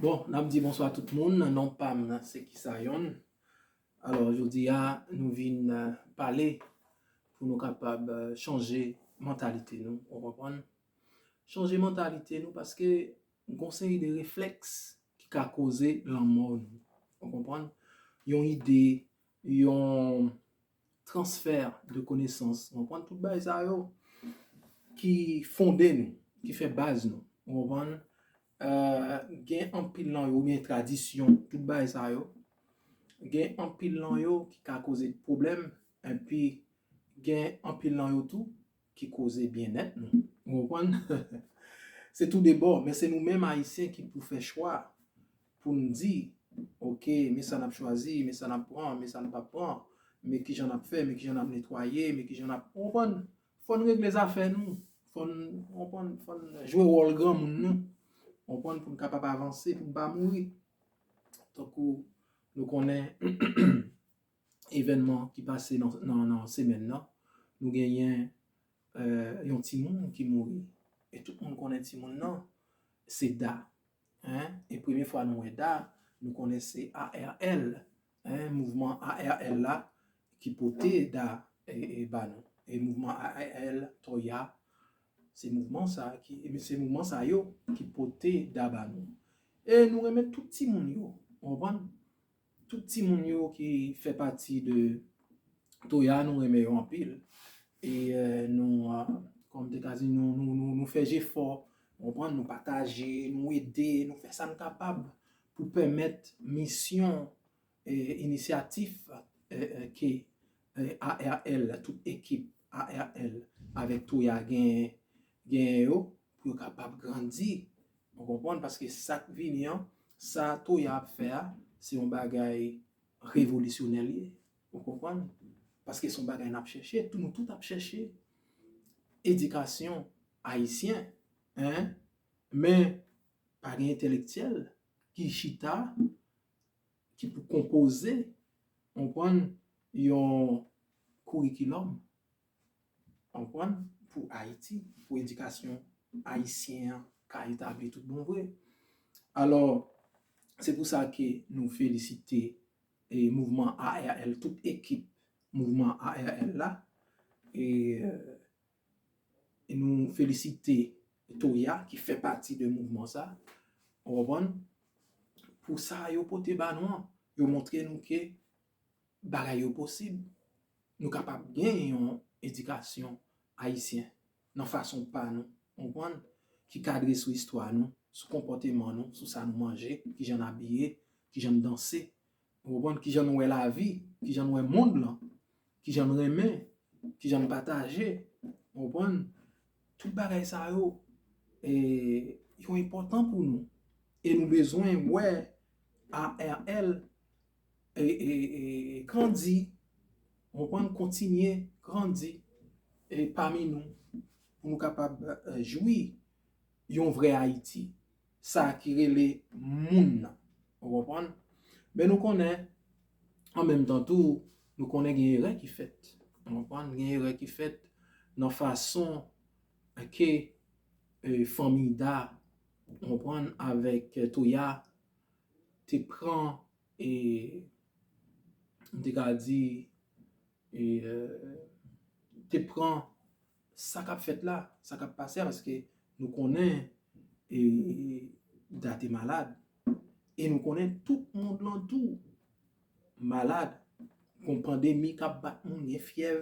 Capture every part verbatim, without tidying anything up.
Bon, n ap di bonswa tout moun. Non pa m, se Kisayon. Alò, jodi a, nou vin, eh, pale pou nou kapab, eh, chanje mantalite nou, ou konprann? Chanje mantalite nou paske gon seri de reflèks ki ka koze lanmò nou, ou konprann? Yon ide, yon transfè de konesans, ou konprann? Tout bagay sa yo ki fonde nou, ki fè baz nou, ou konprann? Eh, gen anpil nan yo, oubyen tradisyon, tout bagay sa yo, gen anpil nan yo ki ka koze pwoblèm, epi gen anpil nan yo tou ki koze byennèt nou. Ou konprann? Se tou de bò, men se nou menm Ayisyen ki pou fè chwa pou n di, oke, men sa n ap chwazi, men sa n ap pran, men sa n p ap pran, men kijan n ap fè, men kijan n ap netwaye, men kijan n ap, ou konprann? Fò n regle zafè nou, fò n, ou konprann, fò n jwe wòl granmoun nou, ou konprann, pou n kapab avanse, pou n pa mouri. Tankou nou konnen evènman ki pase nan, nan, nan semèn nan, nou genyen, eh, yon timoun ki mouri. E tout moun konnen timoun nan, se Da. Hein? E premye fwa nou wè Da, nou konnen se A R L, hein, mouvman A R L la ki pote Da, e, e ba nou. E mouvman A R L, Toya, se mouvman sa ki, se mouvman sa yo ki pote Da ba nou. E nou renmen tout timoun yo, ou konprann? Tout timoun yo ki fè pati de Toya, nou renmen yo anpil. E, eh, nou, ah, kòm te ka di, nou, nou, nou, nou fè jefò, ou konprann, nou pataje, nou ede, nou fè sa n kapab pou pèmèt misyon, eh, inisyatif, eh, eh, ke, eh, A R L, tout ekip A R L avèk Toya gen, gen yo, pou yo kapab grandi. Ou konprann? Paske sa k vini an, sa Toya ap fè a, se yon bagay revolisyonè l ye. Ou konprann? Paske se yon bagay n ap chèche, tou, nou tout ap chèche edikasyon ayisyen, hein? Men pa gen entèlektyèl ki chita, ki pou konpoze, konprann, yon kourikilòm, konprann, pou Ayiti, pou edikasyon ayisyen an ka etabli tout bon vre. Alò, se pou sa ke nou felisite, e, mouvman A R L, tout ekip mouvman A R L la, e, e, e nou felisite Toya ki fè pati de mouvman sa, ou konprann, pou sa yo pote ba nou an, yo montre nou ke bagay yo posib. Nou kapab gen yon edikasyon ayisyen nan fason pa nou, konprann, ki kadre sou istwa nou, sou konpòteman nou, sou sa nou manje, kijan n abiye, kijan n danse, ou konprann, kijan n wè lavi, kijan n wè mond lan, kijan n renmen, kijan n pataje, ou konprann. Tout bagay sa yo, e, yo enpòtan pou nou. E nou bezwen wè A R L e, e, e, grandi, konprann, kontinye grandi, e, pami nou, pou nou kapab, e, jwi yon vrè Ayiti, sa ki rele moun nan. Ou konprann? Men nou konnen, an menm tan tou, nou konnen gen erè ki fèt. Ou konprann? Gen erè ki fèt nan fason ke, e, fanmi Da, ou konprann, avèk, e, Toya te pran, e, m te ka di, e, e, te pran sa k ap fèt la, sa k ap pase a, paske nou konnen, e, Da te malad. E nou konnen tout mond lan tou malad. Gon pandemi k ap bat moun, gen fyèv,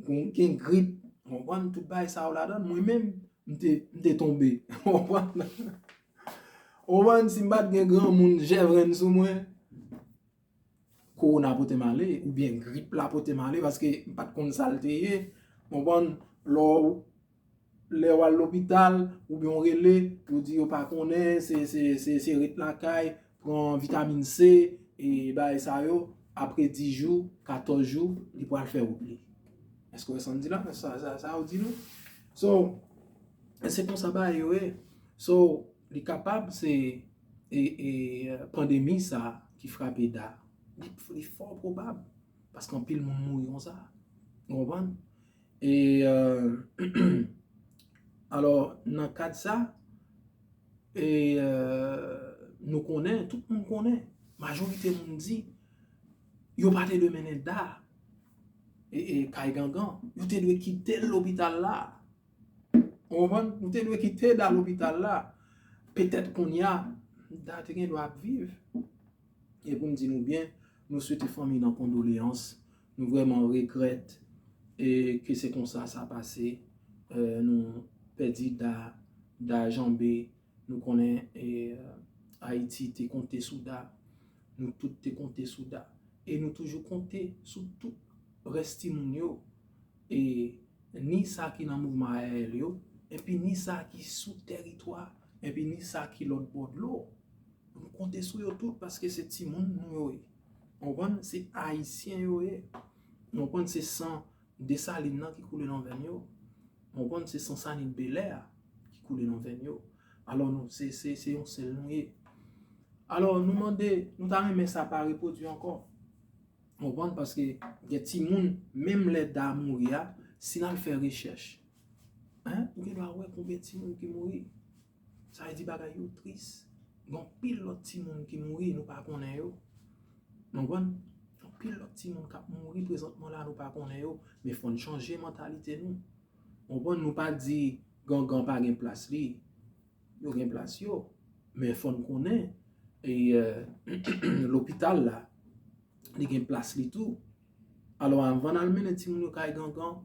gon, gen grip, konprann, tout bagay sa yo ladan l. Mwen menm, m te, m te tonbe, konprann? Konprann, si m pa t gen granmoun jèvrenn sou mwen, kowona pote m ale, oubyen grip la pote m ale, paske m pa t konn sa l te ye. Konprann? Lè w, lè w al lopital, oubyen w rele, yo di yo pa konnen, se, se, se, se ret lakay, pran vitamin C, e bagay sa yo, apre dis jou, katòz jou, li pral fè repli. Èske w wè sa m di la? Sa, sa, sa yo di nou? So, se konsa bagay yo ye. So, li kapab se, e, e, pandemi sa ki frape Da. Li, li fò pwobab, paske anpil moun mouri konsa. Ou konprann? E, e, alò, nan kad sa, e, e, nou konnen, tout moun konnen, majorite moun di, yo pa te dwe mennen Da e, e kay Gangan. Yo te dwe kite l lopital la. Ou konprann? Nou te dwe kite Da lopital la. Petèt kounye a, Da te gen dwa ap viv. E pou m di nou byen, nou swete fanmi nan kondoleyans. Nou vrèman regrèt e ke se konsa sa pase. E, nou pèdi Da, Da janbe. Nou konnen e, Ayiti te konte sou Da. Nou tout te konte sou Da. E nou toujou konte sou tout rès timoun yo. E ni sa ki nan mouvman A R L yo, epi ni sa ki sou tèritwa, epi ni sa ki lòt bò dlo. Nou konte sou yo tout paske se timoun nou yo ye. Ou konprann? Se Ayisyen yo ye. Ou konprann? Se san Desalin nan ki koule nan venn yo. Ou konprann? Se san Sanit Belè a ki koule nan venn yo. Alò, nou, se, se, se yon sèl nou ye. Alò, nou mande, nou ta renmen sa pa repwodui ankò. Ou konprann? Paske gen timoun, menm lè Da mouri a, si n al fè rechèch, en, ou gen dwa wè konbyen timoun ki mouri. Sa vle di bagay yo tris. Gen anpil lòt timoun ki mouri, nou pa konnen yo. Nou konprann? Anpil lòt timoun k ap mouri prezantman la, nou pa konnen yo. Men fò n chanje mantalite nou. Ou konprann? Nou pa di Gangan pa gen plas li. Yo gen plas yo. Men fò n konnen, e, e, lopital la, li gen plas li tou. Alò, anvan n al mennen timoun yo kay Gangan,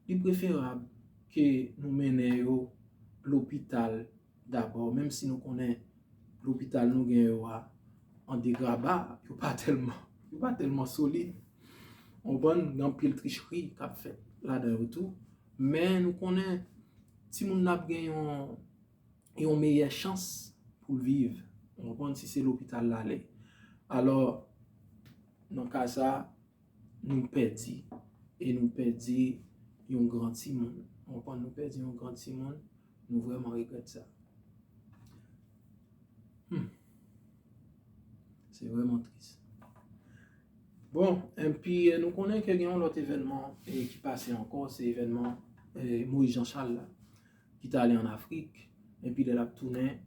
li preferab ke nou mennen yo lopital dabò, menm si nou konnen lopital nou gen yo a an degraba, yo pa tèlman, yo pa tèlman solid. Ou konprann? Gen anpil trichri k ap fèt ladan yo tou. Men nou konnen timoun nan ap gen yon, yon meyè chans pou l viv. Ou konprann? Si se lopital l ale. Alò, nan ka sa, nou pèdi. E nou pèdi yon gran timoun. Ou konprann? Nou pèdi yon gran timoun. Nou vrèman regrèt sa. Hmm. Se vrèman tris. Bon, enpi, eh, nou konnen ke gen yon lòt evènman, eh, ki pase ankò, se evènman, eh, Moïse Jean Charles la, ki t ale ann Afrik, enpi lè l ap tounen,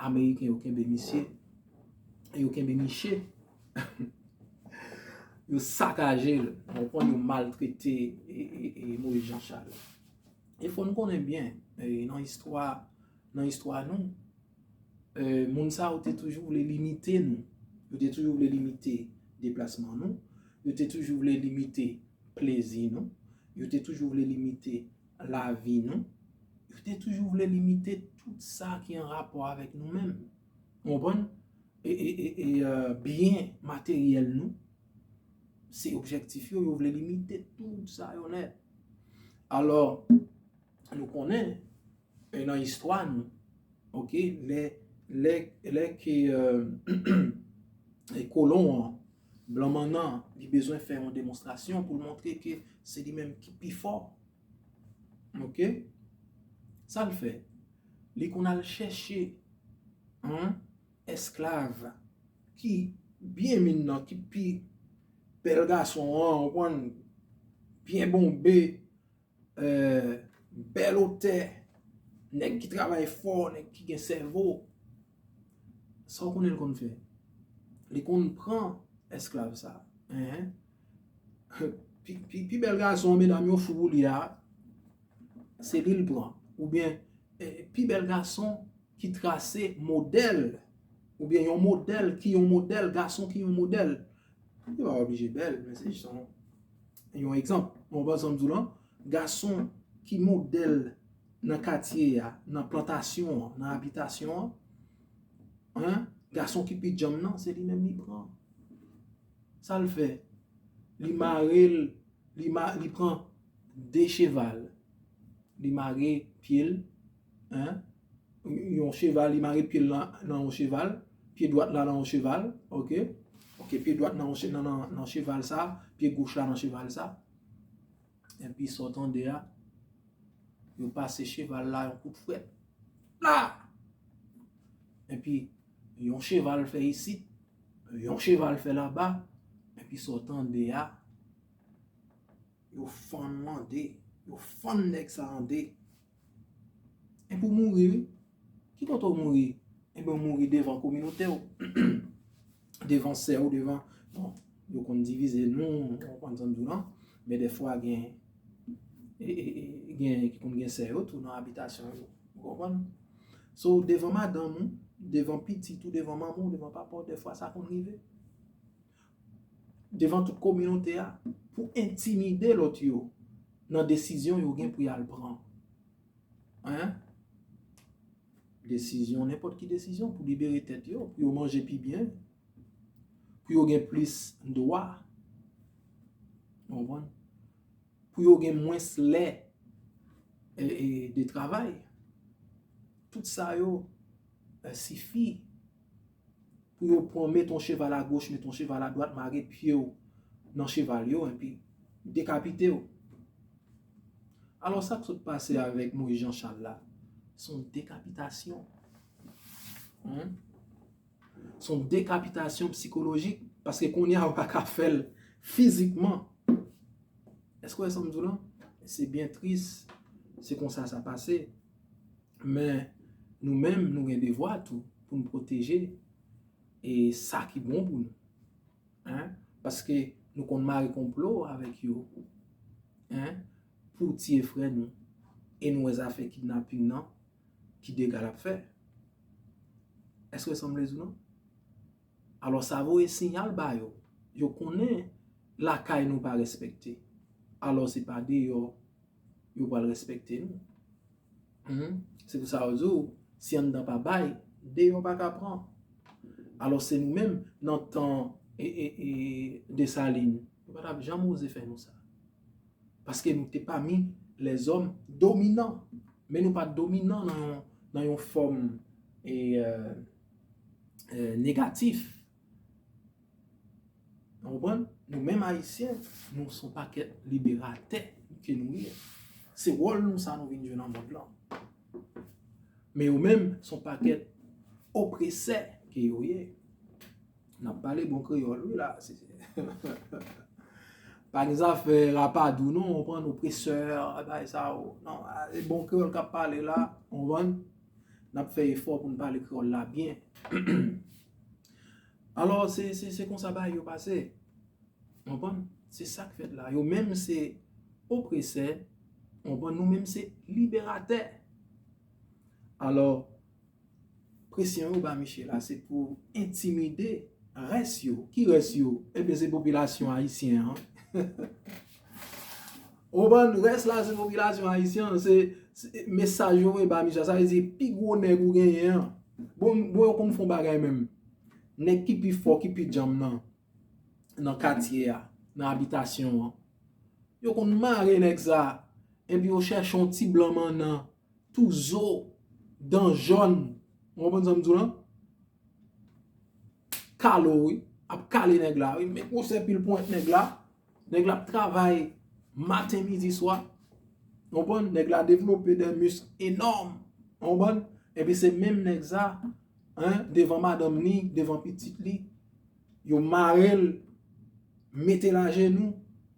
Ameriken yo kenbe misye, yo kenbe miche, yo sakaje l, ou konprann, yo maltrete, e, e, e Moïse Jean Charles. E fò n konnen byen, e, nan istwa, nan istwa nou, e, moun sa yo te toujou vle limite nou. Yo te toujou vle limite deplasman nou. Yo te toujou vle limite plezi nou. Yo te toujou vle limite lavi nou. Yo te toujou vle limite tout sa ki an rapò avèk nou menm. Ou konprann? E, e, e, e, e, byen materyèl nou, se objektif yo, yo vle limite tout sa yo nèt. Alò, nou konnen, e nan istwa nou, oke, lè, lè, lè ke, e, e kolon an, blan mannan, li bezwen fè yon demonstrasyon pou l montre ke se li menm ki pi fò. Oke? Sa l fè? Li konn al chèche, en, esklav ki byen min nan, ki pi bèl gason an, ou konprann, byen bonbe, e, bèl otè, nèg ki travay fò, nèg ki gen sèvo. Sa w konnen l konn fè? Li konn pran esklav sa. Enhen. Pi, pi, pi bèl gason, medam yo fou pou li a, se li l pran. Oubyen, e, pi bèl gason ki trase modèl, oubyen yon modèl ki yon modèl, gason ki yon modèl. Li pa oblije bèl, men se jis yon, yon egzanp. Bon, pa egzanp, di w lan, gason ki modèl nan katye a, nan plantasyon an, nan abitasyon an, en, gason ki pi djanm nan, se li menm li pran. Sa l fè? Li mare l, li ma-, li pran de cheval. Li mare pye l, en, yon cheval, li mare pye l nan, nan yon cheval, pye dwat la nan yon cheval, oke? Oke, pye dwat nan yon che-, nan, nan, nan cheval sa, pye goch la nan cheval sa. Enpi sa w tande a, yo pase cheval la yon kout fwèt. La! Enpi yon cheval fè isit, yon cheval fè laba, enpi sa w tande a, yo fann l an de, yo fann nèg sa an de. Enpi w mouri, wi. Ki kote w mouri? Ebyen, ou mouri devan kominote w, devan sè w, devan, bon, yo konn divize nou, ou konprann sa m di w lan, men dèfwa gen, e, e, e, gen, ki konn gen sè yo tou nan abitasyon yo, ou konprann? So, devan madanm ou, devan pitit ou, devan manman w, devan papa w, dèfwa sa konn rive. Devan tout kominote a, pou entimide lòt yo nan desizyon yo gen pou y al pran. Hein? Desizyon, nenpòt ki desizyon pou libere tèt yo, pou yo manje pi byen, pou yo gen plis dwa. Ou konprann? Pou yo gen mwens lè, e, e, de travay. Tout sa yo, e, sifi pou yo pran, met yon cheval agoch, met yon cheval adwat, mare pye w nan cheval yo, epi dekapite w. Alò, sa k sot pase avèk Moïse Jean Charles la, se yon dekapitasyon. Hein? Se yon dekapitasyon sikolojik, paske kounye a ou pa ka fè l fizikman. Èske w wè sa m di w lan? Se byen tris, se konsa sa pase. Men nou menm, nou gen devwa tou pou n pwoteje e sa ki bon pou nou. Hein? Paske nou konn mare konplo avèk yo. Hein? Pou tiye frè nou. E nou wè zafè kidnaping nan, ki dega l ap fè. Èske w wè sa m vle di w lan? Alò, sa voye siyal ba yo. Yo konnen lakay nou pa respekte. Alò, se pa deyò yo pral respekte nou. Hmm? Se pou sa yo di w, si anndan pa bay, deyò pa ka pran. Alò, se nou menm, nan tan e, e, e Desalin, yo pa t ap janm oze fè nou sa. Paske nou te pami lèzòm dominan. Men nou pa t dominan nan yon, nan yon fòm e, e, e, negatif. Ou konprann? Nou menm Ayisyen, nou se yon pakèt liberatè ke nou ye. Se wòl nou sa nou vin jwe nan mond lan. Men yo menm, se yon pakèt opresè ke yo ye. N ap pale bon kreyòl, wi, la. Se, se pa gen zafè rapadou, non, ou konprann, opresè, bagay sa yo. Non, e bon kreyòl k ap pale la, ou konprann? N ap fè efò pou n pale kreyòl la byen. Alò, se, se, se konsa bagay yo pase. Ou konprann? Se sa k fèt la. Yo menm se opresè, ou konprann? Nou menm se liberatè. Alò, presyon yo ba Michel la, se pou entimide rès yo. Ki rès yo? Ebyen, se popilasyon ayisyen an. Ou konprann? Rès la, se popilasyon ayisyen an. Se, se mesaj yo voye ba Michel. Sa vle di, pi gwo nèg ou genyen an. Bon, bon, yo konn fè yon bagay menm. Nèg ki pi fò, ki pi djanm nan, nan katye a, nan abitasyon an. Yo konn mare nèg sa, epi yo chèche yon ti blan mannan, tou zo, dan jòn. Ou konprann sa m di w lan? Kalo, wi. Ap kale nèg la, wi. Met gwosè pil ponyèt nèg la. Nèg la ap travay maten, midi, swa. Ou konprann? Nèg la devlope de misk enòm. Ou konprann? Epi se menm nèg sa, hein, devan madanm li, devan pitit li, yo mare l, mete l ajenou,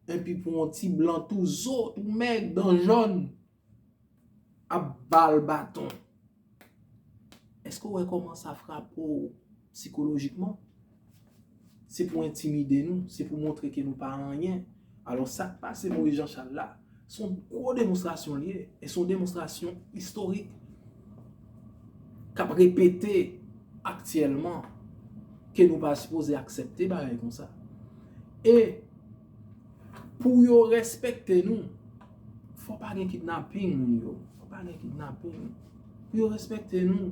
epi pou yon ti blan tou zo, tou mèg, dan jòn, ap ba l baton. Èske w wè kòman sa frape w sikolojikman? Se pou entimide nou, se pou montre ke nou pa anyen. Alò, sa k pase Moïse Jean Charles la, se yon gwo demonstrasyon l ye, e se yon demonstrasyon istorik k ap repete aktyèlman, ke nou pa sipoze aksepte bagay konsa. E pou yo respekte nou, fò pa gen kidnaping, moun yo. Fò pa gen kidnaping. Pou yo respekte nou,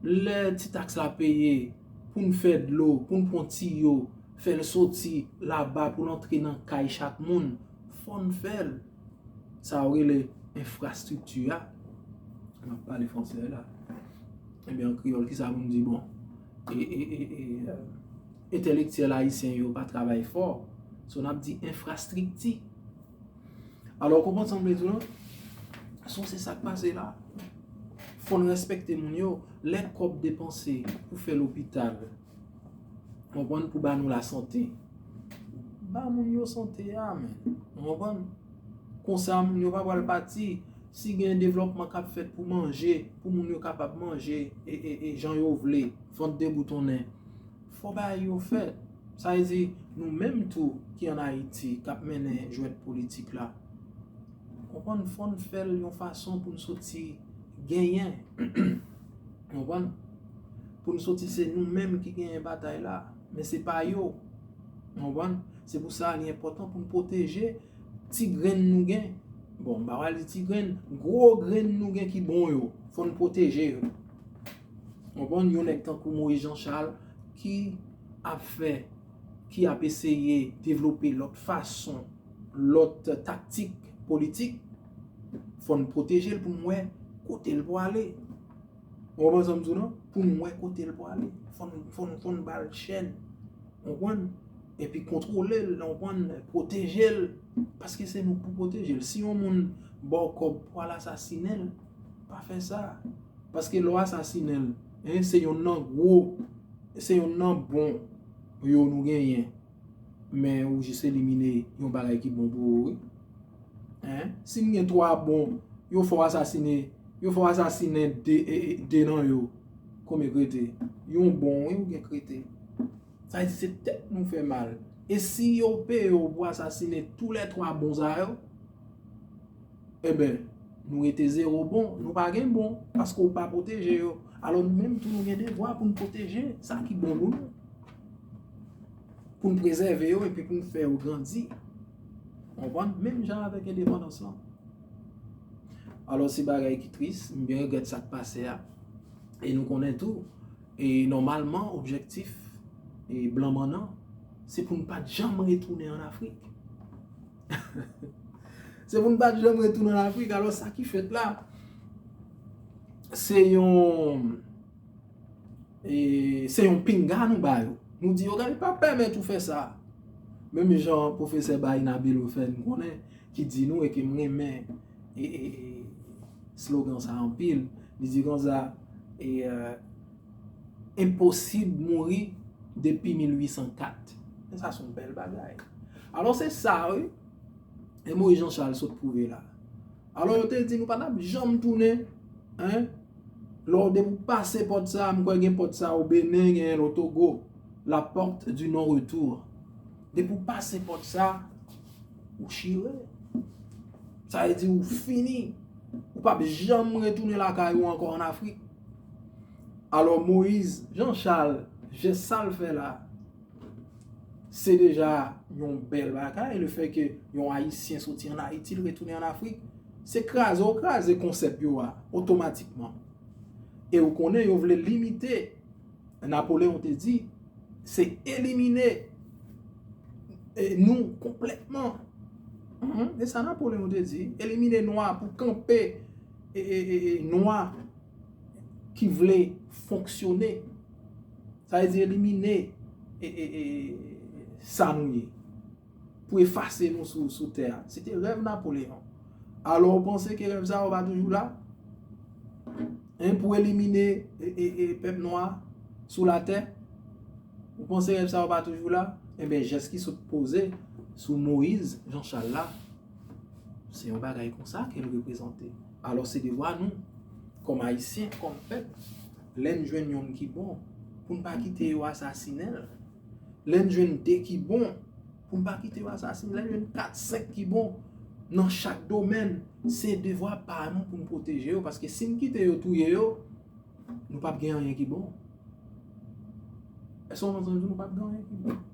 lè ti taks la peye, pou n fè dlo, pou n pran tiyo, fè l soti laba, pou l antre nan kay chak moun, fò n fè l. Sa yo rele enfrastrikti a. M ap pale fransè la. Ebyen, an kreyòl, kisa pou n di? Bon, e, e, e, e, e, entèlektyèl ayisyen yo pa travay fò. So, n ap di enfrastrikti. Alò, ou konprann sa m vle di w lan? So, se sa k pase la. Fò n respekte moun yo. Lè kòb depanse pou fè lopital, konprann, pou ba nou lasante, ba moun yo sante a, men. Ou konprann? Konsa, moun yo pa pral pati. Si gen devlòpman k ap fèt pou manje, pou moun yo kapab manje e, e, e jan yo vle, vant deboutònnen, fò bagay yo fèt. Sa vle di, nou menm tou ki ann Ayiti, k ap mennen jwèt politik la, konprann, fò n fè l yon fason pou n soti genyen. Konprann? Pou n soti, se nou menm ki genyen batay la, men se pa yo. Konprann? Se pou sa, li enpòtan pou n pwoteje ti grenn nou gen. Bon, m pa pral di ti grenn, gwo grenn nou gen ki bon yo. Fò n pwoteje yo. Konprann? Yon nèg tankou Moïse Jean Charles ki ap fè, ki ap eseye devlope lòt fason, lòt taktik politik, fò n pwoteje l pou n wè kote l pwale. Ou konprann sa m di w lan? Pou n wè kote l pwale. Fò n, fò n, fò n ba l chèn. Ou konprann? Epi kontwole l, ou konprann, pwoteje l. Paske se nou k pou pwoteje l. Si yon moun ba w kòb pou al asasinen l, pa fè sa. Paske lè w asasinen l, en, se yonn nan gwo, se yonn nan bon yo nou genyen. Men ou jis elimine yon bagay ki bon pou ou, wi. En? Si n gen twa bon, yo fè w asasine, yo fè w asasinen de, e, e, de nan yo. Konbyen k rete? Yon bon, wi, ou gen k rete. Sa vle di se tèt nou fè mal. E si yo peye w pou asasinen toulètwa bon sa yo, enben, nou rete zewo bon. Nou pa gen bon, paske w pa pwoteje yo. Alò, nou menm tou, nou gen devwa pou n pwoteje sa ki bon pou nou. Pou n prezève yo epi pou n fè yo grandi. Konprann? Menm jan avèk endepandans lan. Alò, se bagay ki tris, m byen regrèt sa k pase a. E nou konnen tou, e nòmalman, objektif e blan mannan, se pou n pa t janm retounen ann Afrik. Se pou n pa t janm retounen ann Afrik. Alò, sa ki fèt la, se yon, e, se yon pinga nou ba yo. Nou di yo, gade, pa pèmèt ou fè sa. Menm jan pwofesè Bayi Nabelo fè n konnen, ki di nou, e ke m renmen, e, e, e, slogan sa anpil, li di konsa, e, e, enposib mouri depi mil uit san kat. Men sa se yon bèl bagay. Alò, se sa, wi. E Moïse Jean Charles sot pwouve la. Alò, yo te di nou pa t ap janm tounen, en. Lè w depi w pase pòt sa, m kwè gen pòt sa o Benin, gen l o Togo. La porte du non-retour. Depi w pase pòt sa, ou chire. Sa vle di ou fini. Ou p ap janm retounen lakay ou ankò ann Afrik. Alò, Moïse Jean Charles, jès sa l fè la, se deja yon bèl bagay, lefètke yon Ayisyen soti ann Ayiti, l retounen ann Afrik, se kraze w kraze konsèp yo a, otomatikman. E ou konnen, yo vle limite, Napoleyon te di, se elimine, e, nou konplètman. Mhm, e sa Napoleyon te di, elimine nwa pou kanpe, e, e, e, e, nwa ki vle fonksyone. Sa vle di elimine, e, e, e, sa nou ye. Pou efase nou sou, sou tè a. Se te rèv Napoleyon. Alò, ou panse ke rèv sa yo pa toujou la? En, pou elimine, e, e, e, pèp nwa sou latè? Ou panse rèv sa yo pa toujou la? Enben, jès ki sot poze sou Moïse Jean Charles la, se yon bagay konsa ke l reprezante. Alò, se devwa nou, kòm Ayisyen, kòm pèp, lè n jwenn yonn ki bon, pou n pa kite yo asasinen l. Lè n jwenn de ki bon, pou n pa kite yo asasinen l. Lè n jwenn kat, senk ki bon, nan chak domèn, se devwa pa nou pou n pwoteje yo, paske si n kite yo touye yo, nou p ap gen anyen ki bon. Èske w konprann sa m di w? Nou p ap gen anyen ki bon.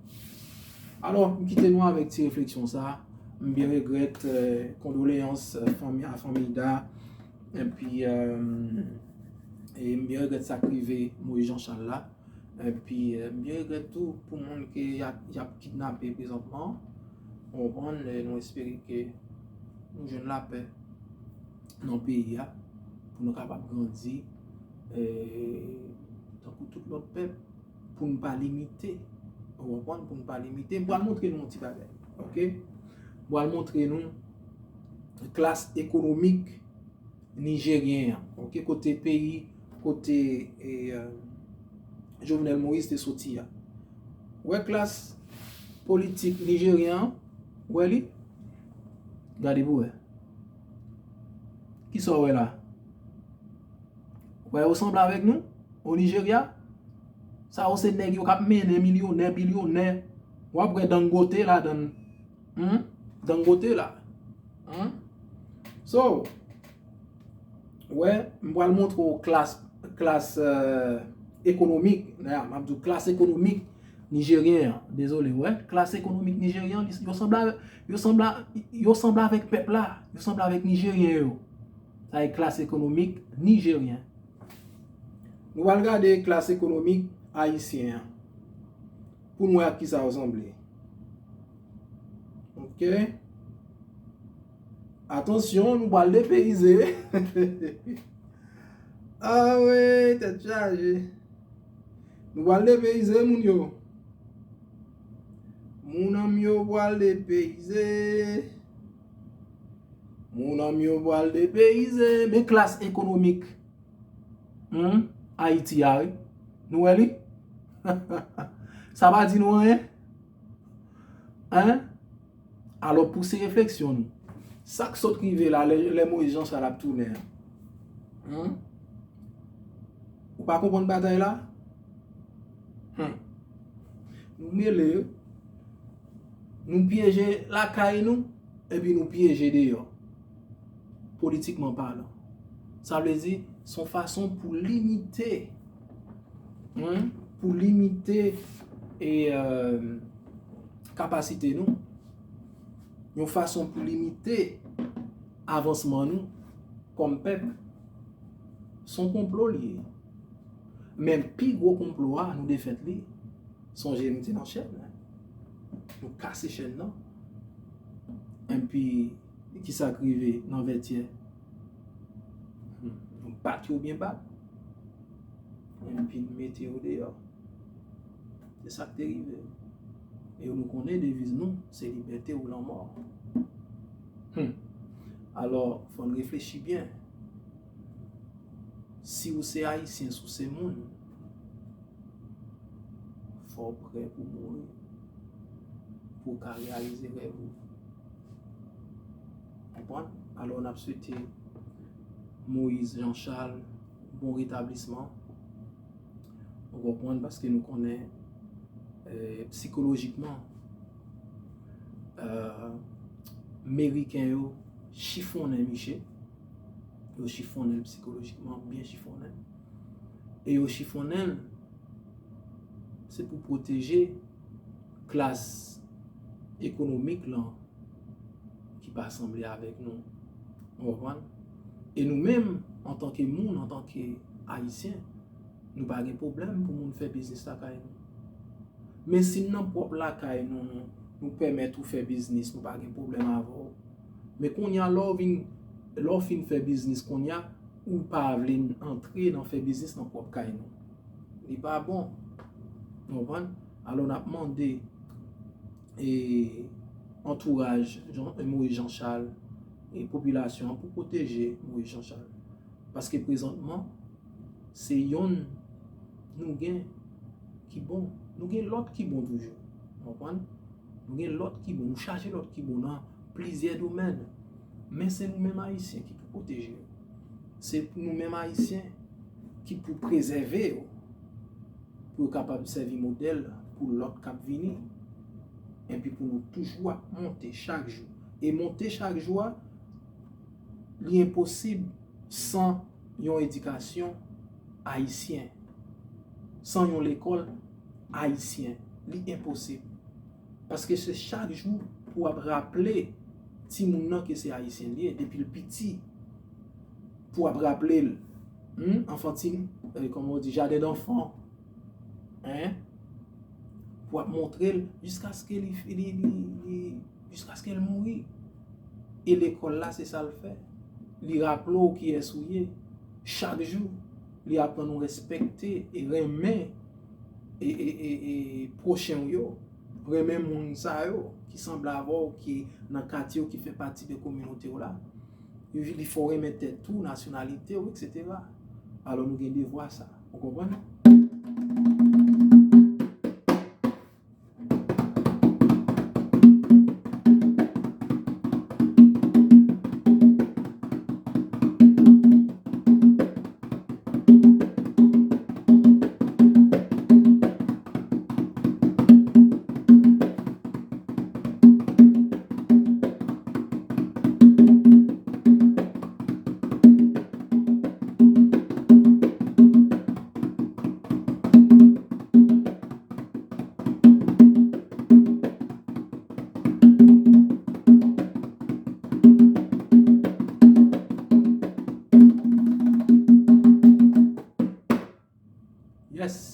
Alò, m kite nou avèk ti refleksyon sa a. M byen regrèt, eh, kondoleyans, eh, fanmi, a fanmi Da. Epi, eh, e m byen regrèt sa k rive Moïse Jean Charles la. Epi, eh, m byen regrèt tou pou moun ke y ap, y ap kidnape prezantman. Ou konprann, eh, nou espere ke nou jwenn lapè nan peyi a, pou nou kapab grandi, eh, tankou tout lòt pèp, pou n pa limite. Ou konprann, pou n pa limite. M pral montre nou yon ti bagay, oke? M pral montre nou klas ekonomik nijeryen an, oke, kote peyi, kote, e, eh, Jovenel Moïse te soti a. Ou wè klas politik nijeryen an, ou wè li? Gade pou wè. Kisa w wè la? Ou wè yo sanble avèk nou? O Nijerya? Sa yo se nèg yo k ap mennen milyonè, bilyonè. W ap wè Dangote ladan. Hmm? Dangote la. Hmm? So, wè, m pral montre w klas, klas, euh, ekonomik. Dayè, m ap di w klas ekonomik nijeryen an. Dezole, wè. Klas ekonomik nijeryen an, li, yo sanble, yo sanble, yo sanble avèk pèp la. Yo sanble avèk nijeryen yo. Sa e klas ekonomik nijeryen. Nou pral gade klas ekonomik ayisyen an. Pou n wè ak kisa yo sanble. Ok. Atansyon, nou pral depeyize. Ah wi, tèt chaje. Nou pral depeyize, moun yo. Moun an m yo pral depeyize. Moun an m yo pral depeyize. Men klas ekonomik. Hmm? Ayiti a, wi. Nou wè li? Sa pa di nou anyen? Hein? Alò, pouse refleksyon nou. Sa k sot rive la, lè, lè Moyiz Janchal ap tounen an? Hmm? Ou pa konprann batay la? Hmm. Nou mele, nou pyeje lakay nou, epi nou pyeje deyò. Politikman palan. Sa vle di, se yon fason pou limite, hmm, pou limite e, euh, kapasite nou. Yon fason pou limite avansman nou kòm pèp. Se yon konplo li ye. Men pi gwo konplo a, nou defèt li. Sonje nou te nan chèn. Nou kase chèn nan. Enpi, kisa k rive nan Vètyè? Hmm, nou bat yo byen bat. Enpi, nou mete yo deyò. Se sa k te rive. E nou konnen deviz nou, se libète ou lanmò. Hmm. Alò, fò n reflechi byen. Si w se ayisyen, si w se moun, fò w prè pou mouri, pou w ka reyalize rèv ou. Konprann? Alò, n ap swete Moyiz Janchal bon retablisman. Ou konprann? Paske nou konnen, eh, sikolojikman, eh, Meriken yo chifonnen miche. Yo chifonnen l sikolojikman, byen chifonnen l. E yo chifonnen l, se pou pwoteje klas ekonomik lan ki pa sanble avèk nou. Ou konprann? E nou menm, antanke moun, antanke Ayisyen, nou pa gen pwoblèm pou moun fè biznis lakay nou. Men si n nan pwòp lakay nou, nou, nou pèmèt ou fè biznis, nou pa gen pwoblèm avè w. Men kounye a, lè w vin, lè w fin fè biznis kounye a, ou pa vle n antre nan fè biznis nan pwòp kay nou. Li pa bon. Ou konprann? Alò, n ap mande, e, antouraj Jan-, Moyiz Janchal e popilasyon an pou pwoteje Moyiz Janchal. Paske prezantman, se yonn nou gen ki bon. Nou gen lòt ki bon toujou. Ou konprann? Nou gen lòt ki bon. Nou chaje lòt ki bon nan plizyè domèn. Men se nou menm Ayisyen ki pou pwoteje yo. Se nou menm Ayisyen ki pou prezève yo. Pou yo kapab sèvi modèl pou lòt k ap vini. Enpi pou nou toujou ap monte chak jou. E monte chak jou a, li enposib san yon edikasyon ayisyen, san yon lekòl ayisyen. Li enposib. Paske se chak jou pou w ap raple timoun nan ke se ayisyen li ye, depi l piti, pou w ap raple l, hmm, anfantin, eh, kòman yo di, jaden danfan, hein, pou w ap montre l jiskaske li, li, li, li, jiskaske l mouri. E lekòl la, se sa l fè. Li raple w kiyès ou ye. Chak jou, li aprann ou respekte e renmen e, e, e, e pwochen w yo. Renmen moun sa yo ki sanble avè w, ki nan katye w, ki fè pati de kominote w la. Li, li fè w renmen tèt ou, nasyonalite w, etsetera. Alò, nou gen devwa sa. Ou konprann? Yes.